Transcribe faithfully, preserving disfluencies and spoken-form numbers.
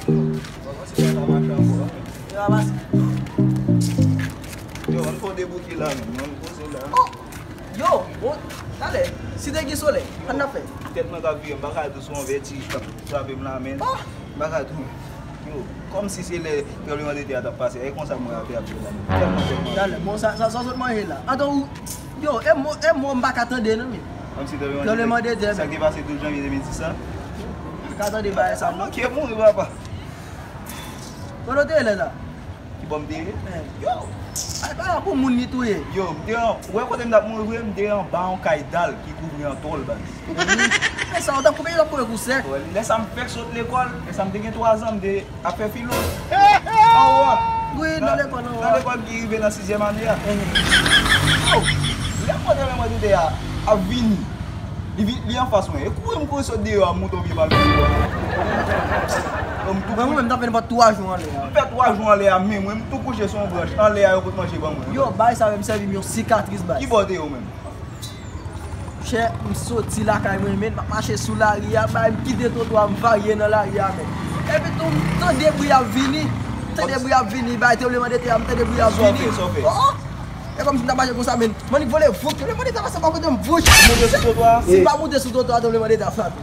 Yo, ann fè w debouke la menm, ann poze la. Oh! Yo, bon, talè, si te gen solèy, sa n ap fè? Tèt mwen k ap vire, m pa ka tou sou yon vètij k ap frape m la, men. Oh! M pa ka tou. Yo, kòmsi se lè tranblemanntè a t ap pase, e konsa mwen atè ap fè la. Tèlman, tèlman. Talè, bon, sa, sa, sa w sot manje la. Antan ou, yo, e mo, e mo m pa ka tande, non, men. Kòmsi tranblemanntè. Tranblemanntè, sa ki te pase douz janvye de mil dis la. M pa ka tande bagay sa, non. Manke mouri, papa. Kote w te ye lè sa? Ki bò m te ye? Eh. Yo! Ay, pa pou moun li touye. Yo, m te an, ou wè kote m t ap mouri vre, m te anba yon kay dal ki kouvri an tòl, baz. Men sa, w t ap koupe, w t ap koupe kou sèk. Lè sa m fèk sot lekòl, lè sa m te gen twa zan, m te ap fè filo. Anwo a. Wi, nan lekòl, anwo a. Nan lekòl ki rive nan sizyèm ane a. Yo! Lè m wè tranblemanntè a ap vini. Li vin, li anfas mwen. E kouri m kouri sot deyò a, m moute yon pye palmisyon. Mwen menm, m t ap fè nenpòt twa jou anlè a. M fè twa jou anlè a, men mwen, m tou kouche sou yon branch anlè a, yo pot manje ban mwen. Yo, bagay sa menm sèvi m yon sikatris, baz. Ki bò w te ye ou menm? Chè, m soti lakay mwen, men m ap mache sou lari a, bay, m kite twotwa, m varye nan lari a, men. Epi tou, m tande bri ap vini. M tande bri ap vini, bay, tranblemanntè a, m tande bri ap vini. Sa w fè, sa w fè? Oh, oh. E kòmsi m t ap mache konsa, men. M annik vole, vouch, tranblemanntè a pase bò kote m, vouch. Moute sou twotwa a? Si m pa moute sou twotwa a, tranblemanntè a frape.